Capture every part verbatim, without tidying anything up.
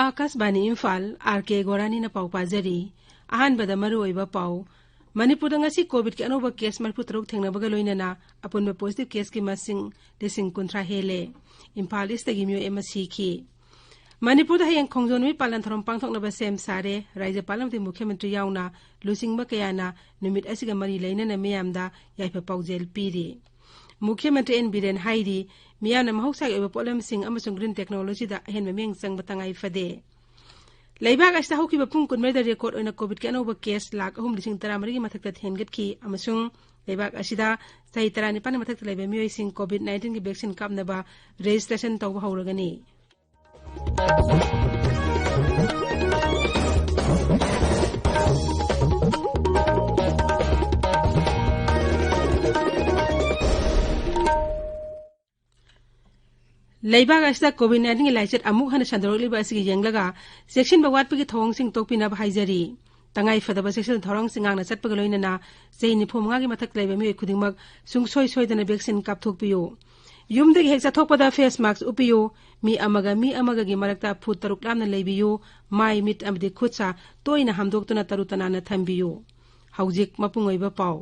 ꯑꯥꯀꯥꯁꯕꯥꯅꯤ Imphal, R ꯀꯦ ꯒꯣꯔꯥꯅꯤꯅ ꯄꯥꯎ ꯄꯥꯖꯔꯤ꯫ ꯑꯍꯥꯟꯕꯗ ꯃꯔꯨꯑꯣꯏꯕ ꯄꯥꯎ꯫ ꯃꯅꯤꯄꯨꯔꯗ ꯉꯁꯤ ꯀꯣꯚꯤꯗꯀꯤ ꯑꯅꯧꯕ ꯀꯦꯁ ꯃꯔꯤꯐꯨ ꯇꯔꯨꯛ ꯊꯦꯡꯅꯕꯒ ꯂꯣꯏꯅꯅ ꯑꯄꯨꯟꯕ ꯄꯣꯖꯤꯇꯤꯚ ꯀꯦꯁꯀꯤ ꯃꯁꯤꯡ ꯂꯤꯁꯤꯡ ꯀꯨꯟꯊ꯭ꯔꯥ ꯍꯦꯜꯂꯦ꯫ ꯏꯝꯐꯥꯜ ꯏꯁꯇꯒꯤ ꯃꯤꯑꯣꯏ ꯑꯃ ꯁꯤꯈꯤ꯫ ꯃꯅꯤꯄꯨꯔꯗ ꯍꯌꯦꯡ ꯈꯣꯡꯖꯣꯝ ꯅꯨꯃꯤꯠ ꯄꯥꯂꯟ ꯊꯧꯔꯝ ꯄꯥꯡꯊꯣꯛꯅꯕ ꯁꯦꯝ ꯁꯥꯔꯦ꯫ ꯔꯥꯖ꯭ꯌꯄꯥꯜ ꯑꯃꯗꯤ ꯃꯨꯈ꯭ꯌ ꯃꯟꯇ꯭ꯔꯤ ꯌꯥꯎꯅ ꯂꯨꯆꯤꯡꯕ ꯀꯌꯥꯅ ꯅꯨꯃꯤꯠ ꯑꯁꯤꯒ ꯃꯔꯤ ꯂꯩꯅꯅ ꯃꯤꯌꯥꯝꯗ ꯌꯥꯏꯐ ꯄꯥꯎꯖꯦꯜ ꯄꯤꯔꯤ꯫ ꯃꯨꯈ꯭ꯌ ꯃꯟꯇ꯭ꯔꯤ ꯑꯦꯟ ꯕꯤꯔꯦꯟ ꯍꯥꯏꯔꯤ, ꯃꯤꯌꯥꯝꯅ ꯃꯍꯧꯁꯥꯒꯤ ꯑꯣꯏꯕ ꯄꯣꯠꯂꯝꯁꯤꯡ ꯑꯃꯁꯨꯡ ꯒ꯭ꯔꯤꯟ ꯇꯦꯛꯅꯣꯂꯣꯖꯤꯗ ꯑꯍꯦꯟꯕ ꯃꯤꯠꯌꯦꯡ ꯆꯪꯕ ꯇꯉꯥꯏ ꯐꯗꯦ꯫ ꯂꯩꯕꯥꯛ ꯑꯁꯤꯗ ꯍꯧꯈꯤꯕ ꯄꯨꯡ ꯀꯨꯟꯃꯔꯤꯗ ꯔꯦꯀꯣꯔꯗ ꯑꯣꯏꯅ ꯀꯣꯚꯤꯗꯀꯤ ꯑꯅꯧꯕ ꯀꯦꯁ ꯂꯥꯈ ꯑꯍꯨꯝ ꯂꯤꯁꯤꯡ ꯇꯔꯥꯃꯔꯤꯒꯤ ꯃꯊꯛꯇ ꯍꯦꯟꯒꯠꯈꯤ ꯑꯃꯁꯨꯡ ꯂꯩꯕꯥꯛ ꯑꯁꯤꯗ ꯆꯍꯤ ꯇꯔꯥꯅꯤꯄꯥꯟꯒꯤ ꯃꯊꯛꯇ ꯂꯩꯕ ꯃꯤꯑꯣꯏꯁꯤꯡ ꯀꯣꯚꯤꯗ ꯅꯥꯏꯟꯇꯤꯟꯒꯤ ꯚꯦꯛꯁꯤꯟ ꯀꯥꯞꯅꯕ ꯔꯦꯖꯤꯁꯇ꯭ꯔꯦꯁꯟ ꯇꯧꯕ ꯍꯧꯔꯒꯅꯤ꯫ ꯂꯩꯕꯥꯛ ꯑꯁꯤꯗ ꯀꯣꯚꯤꯗ ꯅꯥꯏꯟꯇꯤꯟꯒꯤ ꯂꯥꯏꯆꯠ ꯑꯃꯨꯛ ꯍꯟꯅ ꯁꯟꯗꯣꯔꯛꯂꯤꯕ ꯑꯁꯤꯒꯤ ꯌꯦꯡꯂꯒ ꯆꯦꯛꯁꯤꯟꯕ ꯋꯥꯠꯄꯒꯤ ꯊꯧꯑꯣꯡꯁꯤꯡ ꯇꯣꯛꯄꯤꯅꯕ ꯍꯥꯏꯖꯔꯤ꯫ ꯇꯉꯥꯏ ꯐꯗꯕ ꯆꯦꯛꯁꯤꯟ ꯊꯧꯔꯥꯡꯁꯤꯡ ꯉꯥꯛꯅ ꯆꯠꯄꯒ ꯂꯣꯏꯅꯅ ꯆꯍꯤ ꯅꯤꯐꯨ ꯃꯉꯥꯒꯤ ꯃꯊꯛꯇ ꯂꯩꯕ ꯃꯤꯑꯣꯏ ꯈꯨꯗꯤꯡꯃꯛ ꯁꯨꯡꯁꯣꯏ ꯁꯣꯏꯗꯅ ꯚꯦꯛꯁꯤꯟ ꯀꯥꯞꯊꯣꯛꯄꯤꯌꯨ꯫ ꯌꯨꯝꯗꯒꯤ ꯍꯦꯛ ꯆꯠꯊꯣꯛꯄꯗ ꯐꯦꯁ ꯃꯥꯛꯁ ꯎꯞꯄꯤꯌꯨ꯫ ꯃꯤ ꯑꯃꯒ ꯃꯤ ꯑꯃꯒꯒꯤ ꯃꯔꯛꯇ ꯐꯨꯠ ꯇꯔꯨꯛ ꯂꯥꯞꯅ ꯂꯩꯕꯤꯌꯨ꯫ ꯃꯥꯏ, ꯃꯤꯠ ꯑꯃꯗꯤ ꯈꯨꯠ ꯁꯥ ꯇꯣꯏꯅ ꯍꯥꯝꯗꯣꯛꯇꯨꯅ ꯇꯔꯨ ꯇꯅꯥꯟꯅ ꯊꯝꯕꯤꯌꯨ꯫ ꯍꯧꯖꯤꯛ ꯃꯄꯨꯡ ꯑꯣꯏꯕ ꯄꯥꯎ꯫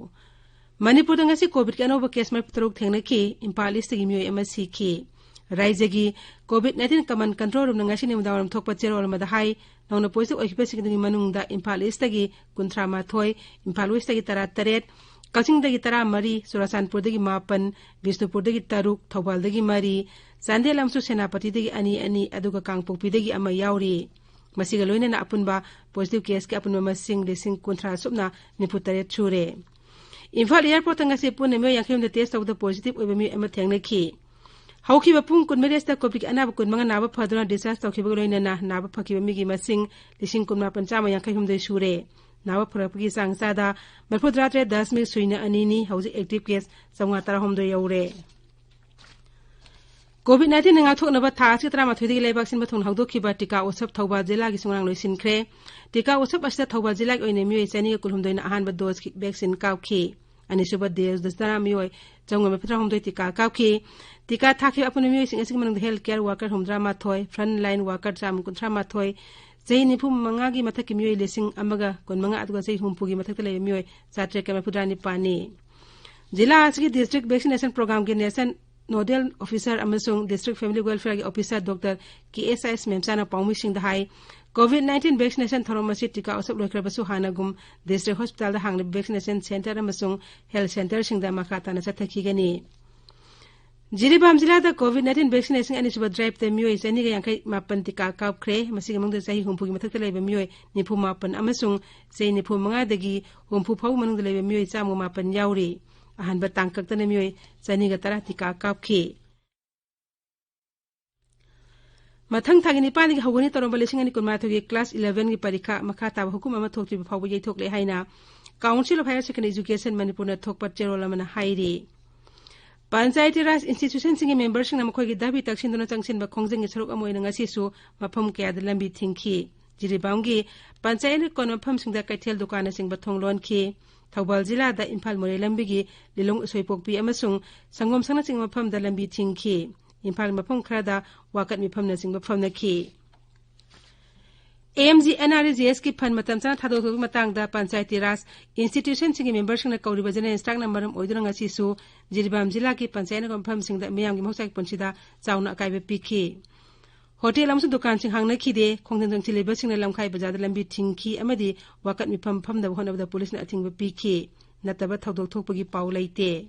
ꯃꯅꯤꯄꯨꯔꯗ ꯉꯁꯤ ꯀꯣꯚꯤꯗꯀꯤ ꯑꯅꯧꯕ ꯀꯦꯁ ꯃꯔꯤꯐꯨ ꯇꯔꯨꯛ ꯊꯦꯡꯅꯈꯤ꯫ ꯏꯝꯐꯥꯜ ꯏꯁꯇꯒꯤ ꯃꯤꯑꯣꯏ ꯑꯃ ꯁꯤꯈꯤ꯫ ꯔꯥꯏꯖ꯭ꯌꯒꯤ ꯀꯣꯚꯤꯗ ꯅꯥꯏꯟꯇꯤꯟ ꯀꯃꯟ ꯀꯟꯇ꯭ꯔꯣꯜ ꯔꯨꯝꯅ ꯉꯁꯤ ꯅꯨꯃꯤꯗꯥꯡꯋꯥꯏꯔꯝ ꯊꯣꯛꯄ ꯆꯦꯔꯣꯜ ꯑꯃꯗ ꯍꯥꯏ, ꯅꯧꯅ ꯄꯣꯖꯤꯇꯤꯚ ꯑꯣꯏꯈꯤꯕꯁꯤꯡꯗꯨꯒꯤ ꯃꯅꯨꯡꯗ ꯏꯝꯐꯥꯜ ꯏꯁꯇꯒꯤ ꯀꯨꯟꯊ꯭ꯔꯥ ꯃꯥꯊꯣꯏ, ꯏꯝꯐꯥꯜ ꯋꯦꯁꯇꯒꯤ ꯇꯔꯥ ꯇꯔꯦꯠ, ꯀꯛꯆꯤꯡꯗꯒꯤ ꯇꯔꯥ ꯃꯔꯤ, ꯆꯨꯔꯥꯆꯥꯟꯄꯨꯔꯗꯒꯤ ꯃꯥꯄꯟ, ꯕꯤꯁꯅꯨꯄꯨꯔꯗꯒꯤ ꯇꯔꯨꯛ, ꯊꯧꯕꯥꯜꯗꯒꯤ ꯃꯔꯤ, ꯆꯥꯟꯗꯦꯜ ꯑꯃꯁꯨꯡ ꯁꯦꯅꯥꯄꯇꯤꯗꯒꯤ ꯑꯅꯤ ꯑꯅꯤ, ꯑꯗꯨꯒ ꯀꯥꯡꯄꯣꯛꯄꯤꯗꯒꯤ ꯑꯃ ꯌꯥꯎꯔꯤ꯫ ꯃꯁꯤꯒ ꯂꯣꯏꯅꯅ ꯑꯄꯨꯟꯕ ꯄꯣꯖꯤꯇꯤꯚ ꯀꯦꯁꯀꯤ ꯑꯄꯨꯟꯕ ꯃꯁꯤꯡ ꯂꯤꯁꯤꯡ ꯀꯨꯟꯊ꯭ꯔꯥ ꯁꯨꯞꯅ ꯅꯤꯐꯨ ꯇꯔꯦꯠ ꯁꯨꯔꯦ꯫ ꯏꯝꯐꯥꯜ ꯑꯦꯌꯔꯄꯣꯔꯠꯇ ꯉꯁꯤ ꯄꯨꯟꯅ ꯃꯤꯑꯣꯏ ꯌꯥꯡꯈꯩ ꯍꯨꯝꯗꯣꯏ ꯇꯦꯁ ꯇꯧꯕꯗ ꯄꯣꯖꯤꯇꯤꯚ ꯑꯣꯏꯕ ꯃꯤꯑꯣꯏ ꯑꯃ ꯊꯦꯡꯅꯈꯤ꯫ ꯍꯧꯈꯤꯕ ꯄꯨꯡ ꯀꯨꯟꯃꯔꯤ ꯑꯁꯤꯗ ꯀꯣꯚꯤꯗꯀꯤ ꯑꯅꯥꯕ ꯀꯨꯟꯃꯉꯥ ꯅꯥꯕ ꯐꯗꯨꯅ ꯗꯤꯁꯆꯥꯔꯖ ꯇꯧꯈꯤꯕꯒ ꯂꯣꯏꯅꯅ ꯅꯥꯕ ꯐꯈꯤꯕ ꯃꯤꯒꯤ ꯃꯁꯤꯡ ꯂꯤꯁꯤꯡ ꯀꯨꯟꯃꯥꯄꯟ ꯆꯥꯝꯃ ꯌꯥꯡꯈꯩ ꯍꯨꯝꯗꯣꯏ ꯁꯨꯔꯦ꯫ ꯅꯥꯕ ꯐꯔꯛꯄꯒꯤ ꯆꯥꯡ ꯆꯥꯗ ꯃꯔꯤꯐꯨ ꯇꯔꯥ ꯇꯔꯦꯠ ꯗꯁꯃꯤꯛ ꯁꯨꯏꯅ ꯑꯅꯤꯅꯤ꯫ ꯍꯧꯖꯤꯛ ꯑꯦꯛꯇꯤꯚ ꯀꯦꯁ ꯆꯥꯝꯃꯉꯥ ꯇꯔꯥꯍꯨꯝꯗꯣꯏ ꯌꯧꯔꯦ꯫ ꯀꯣꯚꯤꯗ ꯅꯥꯏꯟꯇꯤꯟ ꯉꯥꯛꯊꯣꯛꯅꯕ ꯊꯥ ꯑꯁꯤ ꯇꯔꯥꯃꯥꯊꯣꯏꯗꯒꯤ ꯂꯩꯕꯥꯛ ꯁꯤꯟꯕ ꯊꯨꯡꯅ ꯍꯧꯗꯣꯛꯈꯤꯕ ꯇꯤꯀꯥ ꯎꯠꯁꯕ ꯊꯧꯕꯥꯜ ꯖꯤꯂꯥꯒꯤꯁꯨ ꯉꯔꯥꯡ ꯂꯣꯏꯁꯤꯟꯈ꯭ꯔꯦ꯫ ꯇꯤꯀꯥ ꯎꯠꯁꯕ ꯑꯁꯤꯗ ꯊꯧꯕꯥꯜ ꯖꯤꯂꯥꯒꯤ ꯑꯣꯏꯅ ꯃꯤꯑꯣꯏ ꯆꯅꯤꯒ ꯀꯨꯟꯍꯨꯝꯗꯣꯏꯅ ꯑꯍꯥꯟꯕ ꯗꯣꯁꯀꯤ ꯚꯦꯛꯁꯤꯟ ꯀꯥꯞꯈꯤ꯫ ꯑꯅꯤꯁꯨꯕ ꯗꯣꯁꯇꯅ ꯃꯤꯑꯣꯏ ꯆꯥꯝꯃꯒ ꯃꯔꯤꯐꯨꯇꯔꯥꯍꯨꯝꯗꯣꯏ ꯇꯤꯀꯥ ꯀꯥꯞꯈꯤ꯫ ꯇꯤꯀꯥ ꯊꯥꯈꯤꯕ ꯑꯄꯨꯟꯕ ꯃꯤꯑꯣꯏꯁꯤꯡ ꯑꯁꯤꯒꯤ ꯃꯅꯨꯡꯗ health care worker ꯍꯨꯝꯐꯨꯇꯔꯥ ꯃꯥꯊꯣꯏ, front line worker ꯆꯥꯝꯃ ꯀꯨꯟꯊ꯭ꯔꯥ ꯃꯥꯊꯣꯏ, ꯆꯍꯤ ꯅꯤꯐꯨ ꯃꯉꯥꯒꯤ ꯃꯊꯛꯀꯤ ꯃꯤꯑꯣꯏ ꯂꯤꯁꯤꯡ ꯑꯃꯒ ꯀꯨꯟꯃꯉꯥ, ꯑꯗꯨꯒ ꯆꯍꯤ ꯍꯨꯝꯐꯨꯒꯤ ꯃꯊꯛꯇ ꯂꯩꯕ ꯃꯤꯑꯣꯏ ꯆꯥꯇ꯭ꯔꯦꯠꯀ ꯃꯔꯤꯐꯨꯇꯔꯥꯅꯤꯄꯥꯟꯅꯤ꯫ ꯖꯤꯂꯥ ꯑꯁꯤꯒꯤ district vaccination programꯒꯤ national nodal officer ꯑꯃꯁꯨꯡ district family welfareꯒꯤ officer Doctor K S S ꯃꯦꯝꯆꯥꯅ ꯄꯥꯎꯃꯤꯁꯤꯡꯗ ꯍꯥꯏ, COVID nineteen vaccination ꯊꯧꯔꯝ ꯑꯁꯤ ꯇꯤꯀꯥ ꯑꯣꯁꯞ ꯂꯣꯏꯈ꯭ꯔꯕꯁꯨ ꯍꯥꯟꯅꯒꯨꯝ district hospitalꯗ ꯍꯥꯡꯂꯤꯕ vaccination center ꯑꯃꯁꯨꯡ health centerꯁꯤꯡꯗ ꯃꯈꯥ ꯇꯥꯅ ꯆꯠꯊꯈꯤꯒꯅꯤ꯫ ꯖꯤꯔꯤꯕꯥꯝ ꯖꯤꯂꯥꯗ COVID nineteen vaccination ꯑꯅꯤꯁꯨꯕ driveꯇ ꯃꯤꯑꯣꯏ ꯆꯅꯤꯒ ꯌꯥꯡꯈꯩ ꯃꯥꯄꯟ ꯇꯤꯀꯥ ꯀꯥꯞꯈ꯭ꯔꯦ꯫ ꯃꯁꯤꯒꯤ ꯃꯅꯨꯡꯗ ꯆꯍꯤ ꯍꯨꯝꯐꯨꯒꯤ ꯃꯊꯛꯇ ꯂꯩꯕ ꯃꯤꯑꯣꯏ ꯅꯤꯐꯨ ꯃꯥꯄꯟ ꯑꯃꯁꯨꯡ ꯆꯍꯤ ꯅꯤꯐꯨ ꯃꯉꯥꯗꯒꯤ ꯍꯨꯝꯐꯨ ꯐꯥꯎꯕ ꯃꯅꯨꯡꯗ ꯂꯩꯕ ꯃꯤꯑꯣꯏ ꯆꯥꯝꯃꯒ ꯃꯥꯄꯟ ꯌꯥꯎꯔꯤ꯫ ꯑꯍꯥꯟꯕ ꯇꯥꯡꯀꯛꯇꯅ ꯃꯤꯑꯣꯏ ꯆꯅꯤꯒ ꯇꯔꯥ ꯇꯤꯀꯥ ꯀꯥꯞꯈꯤ꯫ ꯃꯊꯪ ꯊꯥꯒꯤ ꯅꯤꯄꯥꯟꯗꯒꯤ ꯍꯧꯒꯅꯤ ꯇꯧꯔꯝꯕ ꯂꯤꯁꯤꯡ ꯑꯅꯤ ꯀꯨꯟꯃꯥꯊꯣꯏꯒꯤ class elevenꯒꯤ ꯄꯔꯤꯈꯥ ꯃꯈꯥ ꯇꯥꯕ ꯍꯨꯀꯨꯝ ꯑꯃ ꯊꯣꯛꯇ꯭ꯔꯤꯕ ꯐꯥꯎꯕ ꯌꯩꯊꯣꯛꯂꯦ ꯍꯥꯏꯅ Council of Higher Secondary Education ꯃꯅꯤꯄꯨꯔꯅ ꯊꯣꯛꯄ ꯆꯦꯔꯣꯜ ꯑꯃꯅ ꯍꯥꯏꯔꯤ꯫ ꯄꯟꯆꯥꯌꯇꯤ ꯔꯥꯖ institutionꯁꯤꯡꯒꯤ memberꯁꯤꯡꯅ ꯃꯈꯣꯏꯒꯤ ꯗꯥꯕꯤ ꯇꯛꯁꯤꯟꯗꯨꯅ ꯆꯪꯁꯤꯟꯕ ꯈꯣꯡꯖꯪꯒꯤ ꯁꯔꯨꯛ ꯑꯃ ꯑꯣꯏꯅ ꯉꯁꯤꯁꯨ ꯃꯐꯝ ꯀꯌꯥꯗ ꯂꯝꯕꯤ ꯊꯤꯡꯈꯤ꯫ ꯖꯤꯔꯤꯕꯥꯝꯒꯤ ꯄꯟꯆꯥꯌꯠ ꯀꯣꯟ ꯃꯐꯝꯁꯤꯡꯗ ꯀꯩꯊꯦꯜ ꯗꯨꯀꯥꯟꯅꯆꯤꯡꯕ ꯊꯣꯡ ꯂꯣꯟꯈꯤ꯫ ꯊꯧꯕꯥꯜ ꯖꯤꯂꯥꯗ ꯏꯝꯐꯥꯜ ꯃꯣꯔꯦ ꯂꯝꯕꯤꯒꯤ ꯂꯤꯂꯣꯡ ꯎꯁꯣꯏꯄꯣꯛꯄꯤ ꯑꯃꯁꯨꯡ ꯁꯪꯒꯣꯝ ꯁꯪꯅꯆꯤꯡꯕ ꯃꯐꯝꯗ ꯂꯝꯕꯤ ꯊꯤꯡꯈꯤ꯫ ꯏꯝꯐꯥꯜ ꯃꯐꯝ ꯈꯔꯗ ꯋꯥꯀꯠ ꯃꯤꯐꯝꯅꯆꯤꯡꯕ ꯐꯝꯅꯈꯤ꯫ AMGNREGSꯀꯤ fund ꯃꯇꯝ ꯆꯥꯅ ꯊꯥꯗꯣꯛꯄꯒꯤ ꯃꯇꯥꯡꯗ ꯄꯟꯆꯥꯌꯇꯤ ꯔꯥꯖ institutionꯁꯤꯡꯒꯤ memberꯁꯤꯡꯅ ꯀꯧꯔꯤꯕ general strikeꯅ ꯃꯔꯝ ꯑꯣꯏꯗꯨꯅ ꯉꯁꯤꯁꯨ ꯖꯤꯔꯤꯕꯥꯝ ꯖꯤꯂꯥꯒꯤ ꯄꯟꯆꯥꯌꯠ ꯃꯐꯝꯁꯤꯡꯗ ꯃꯤꯌꯥꯝꯒꯤ ꯃꯍꯧꯁꯥꯒꯤ ꯄꯨꯟꯁꯤꯗ ꯆꯥꯎꯅ ꯑꯀꯥꯏꯕ ꯄꯤꯈꯤ꯫ ꯍꯣꯇꯦꯜ ꯑꯃꯁꯨꯡ ꯗꯨꯀꯥꯟꯁꯤꯡ ꯍꯥꯡꯅꯈꯤꯗꯦ꯫ ꯈꯣꯡꯖꯪ ꯆꯪꯁꯤꯜꯂꯤꯕꯁꯤꯡꯅ ꯂꯝꯈꯥꯏ ꯕꯖꯥꯔꯗ ꯂꯝꯕꯤ ꯊꯤꯡꯈꯤ ꯑꯃꯗꯤ ꯋꯥꯀꯠ ꯃꯤꯐꯝ ꯐꯝꯅꯕ ꯍꯣꯠꯅꯕꯗ ꯄꯨꯂꯤꯁꯅ ꯑꯊꯤꯡꯕ ꯄꯤꯈꯤ꯫ ꯅꯠꯇꯕ ꯊꯧꯗꯣꯛ ꯊꯣꯛꯄꯒꯤ ꯄꯥꯎ ꯂꯩꯇꯦ꯫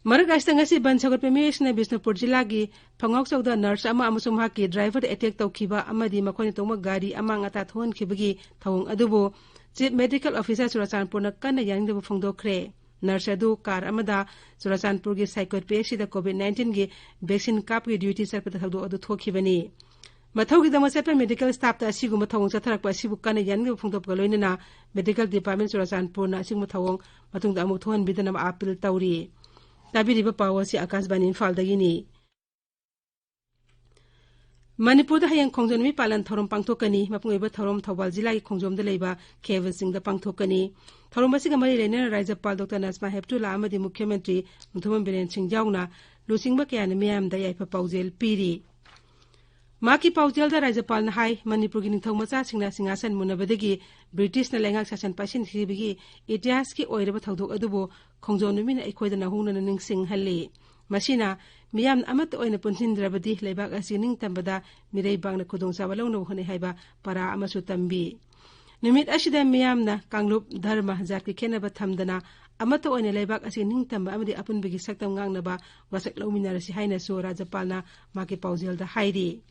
ꯃꯔꯛ ꯑꯁꯤꯗ ꯉꯁꯤ ꯕꯟ ꯁꯧꯒꯠꯄ ꯃꯤꯑꯣꯏꯁꯤꯡꯅ ꯕꯤꯁꯅꯨꯄꯨꯔ ꯖꯤꯂꯥꯒꯤ ꯐꯪꯉꯥꯎꯆꯧꯗ nurse ꯑꯃ ꯑꯃꯁꯨꯡ ꯃꯍꯥꯛꯀꯤ driverꯗ attack ꯇꯧꯈꯤꯕ ꯑꯃꯗꯤ ꯃꯈꯣꯏꯅ ꯇꯣꯡꯕ ꯒꯥꯔꯤ ꯑꯃꯥꯡ ꯑꯇꯥ ꯊꯣꯛꯍꯟꯈꯤꯕꯒꯤ ꯊꯧꯑꯣꯡ ꯑꯗꯨꯕꯨ Chief Medical Officer ꯆꯨꯔꯥꯆꯥꯟꯄꯨꯔꯅ ꯀꯟꯅ ꯌꯥꯅꯤꯡꯗꯕ ꯐꯣꯡꯗꯣꯛꯈ꯭ꯔꯦ꯫ Nurse ꯑꯗꯨ car ꯑꯃꯗ ꯆꯨꯔꯥꯆꯥꯟꯄꯨꯔꯒꯤ ꯁꯥꯏꯀꯣꯠ PHCꯗ COVID nineteenꯒꯤ vaccine ꯀꯥꯞꯄꯒꯤ duty ꯆꯠꯄꯗ ꯊꯧꯗꯣꯛ ꯑꯗꯨ ꯊꯣꯛꯈꯤꯕꯅꯤ꯫ ꯃꯊꯧꯒꯤꯗꯃꯛ ꯆꯠꯄ medical staffꯇ ꯑꯁꯤꯒꯨꯝꯕ ꯊꯧꯑꯣꯡ ꯆꯠꯊꯔꯛꯄ ꯑꯁꯤꯕꯨ ꯀꯟꯅ ꯌꯥꯅꯤꯡꯗꯕ ꯐꯣꯡꯗꯣꯛꯄꯒ ꯂꯣꯏꯅꯅ medical department ꯆꯨꯔꯥꯆꯥꯟꯄꯨꯔꯅ ꯑꯁꯤꯒꯨꯝꯕ ꯊꯧꯑꯣꯡ ꯃꯇꯨꯡꯗ ꯑꯃꯨꯛ ꯊꯣꯛꯍꯟꯕꯤꯗꯅꯕ appeal ꯇꯧꯔꯤ꯫ ꯇꯥꯕꯤꯔꯤꯕ ꯄꯥꯎ ꯑꯁꯤ ꯑꯥꯀꯥꯁꯕꯥꯅꯤ ꯏꯝꯐꯥꯜꯗꯒꯤꯅꯤ꯫ ꯃꯅꯤꯄꯨꯔꯗ ꯍꯌꯦꯡ ꯈꯣꯡꯖꯣꯝ ꯅꯨꯃꯤꯠ ꯄꯥꯂꯟ ꯊꯧꯔꯝ ꯄꯥꯡꯊꯣꯛꯀꯅꯤ꯫ ꯃꯄꯨꯡ ꯑꯣꯏꯕ ꯊꯧꯔꯝ ꯊꯧꯕꯥꯜ ꯖꯤꯂꯥꯒꯤ ꯈꯣꯡꯖꯣꯝꯗ ꯂꯩꯕ ꯈꯦꯕꯜ ꯁꯤꯡꯗ ꯄꯥꯡꯊꯣꯛꯀꯅꯤ꯫ ꯊꯧꯔꯝ ꯑꯁꯤꯒ ꯃꯔꯤ ꯂꯩꯅꯅ ꯔꯥꯖ꯭ꯌꯄꯥꯜ ꯗꯣꯛꯇꯔ ꯅꯖꯃꯥ ꯍꯦꯞꯇꯨꯂꯥ ꯑꯃꯗꯤ ꯃꯨꯈ꯭ꯌ ꯃꯟꯇ꯭ꯔꯤ ꯅꯣꯡꯊꯣꯝꯕꯝ ꯕꯤꯔꯦꯟ ꯁꯤꯡ ꯌꯥꯎꯅ ꯂꯨꯆꯤꯡꯕ ꯀꯌꯥꯅ ꯃꯤꯌꯥꯝꯗ ꯌꯥꯏꯐ ꯄꯥꯎꯖꯦꯜ ꯄꯤꯔꯤ꯫ ꯃꯍꯥꯛꯀꯤ ꯄꯥꯎꯖꯦꯜꯗ ꯔꯥꯖ꯭ꯌꯄꯥꯜꯅ ꯍꯥꯏ, ꯃꯅꯤꯄꯨꯔꯒꯤ ꯅꯤꯡꯊꯧ ꯃꯆꯥꯁꯤꯡꯅ ꯁꯤꯡꯍꯥꯁꯟ ꯃꯨꯟꯅꯕꯗꯒꯤ ꯕ꯭ꯔꯤꯇꯤꯁꯅ ꯂꯩꯉꯥꯛ ꯁꯥꯁꯟ ꯄꯥꯏꯁꯤꯟꯈꯤꯕꯒꯤ ꯏꯇꯤꯍꯥꯁꯀꯤ ꯑꯣꯏꯔꯕ ꯊꯧꯗꯣꯛ ꯑꯗꯨꯕꯨ ꯈꯣꯡꯖꯣꯝ ꯅꯨꯃꯤꯠꯅ ꯑꯩꯈꯣꯏꯗ ꯅꯧꯍꯧꯅꯅ ꯅꯤꯡꯁꯤꯡꯍꯜꯂꯤ꯫ ꯃꯁꯤꯅ ꯃꯤꯌꯥꯝꯅ ꯑꯃꯠꯇ ꯑꯣꯏꯅ ꯄꯨꯟꯁꯤꯟꯗ꯭ꯔꯕꯗꯤ ꯂꯩꯕꯥꯛ ꯑꯁꯤ ꯅꯤꯡꯇꯝꯕꯗ ꯃꯤꯔꯩꯕꯥꯛꯅ ꯈꯨꯗꯣꯡꯆꯥꯕ ꯂꯧꯅꯕ ꯍꯣꯠꯅꯩ ꯍꯥꯏꯕ ꯄꯔꯥ ꯑꯃꯁꯨ ꯇꯝꯕꯤ꯫ ꯅꯨꯃꯤꯠ ꯑꯁꯤꯗ ꯃꯤꯌꯥꯝꯅ ꯀꯥꯡꯂꯨꯞ, ꯙꯔꯃ, ꯖꯥꯠꯀꯤ ꯈꯦꯠꯅꯕ ꯊꯝꯗꯅ ꯑꯃꯠꯇ ꯑꯣꯏꯅ ꯂꯩꯕꯥꯛ ꯑꯁꯤ ꯅꯤꯡꯇꯝꯕ ꯑꯃꯗꯤ ꯑꯄꯨꯟꯕꯒꯤ ꯁꯛꯇꯝ ꯉꯥꯛꯅꯕ ꯋꯥꯁꯛ ꯂꯧꯃꯤꯟꯅꯔꯁꯤ ꯍꯥꯏꯅꯁꯨ ꯔꯥꯖ꯭ꯌꯄꯥꯜꯅ ꯃꯍꯥꯛꯀꯤ ꯄꯥꯎꯖꯦꯜꯗ ꯍꯥꯏꯔꯤ꯫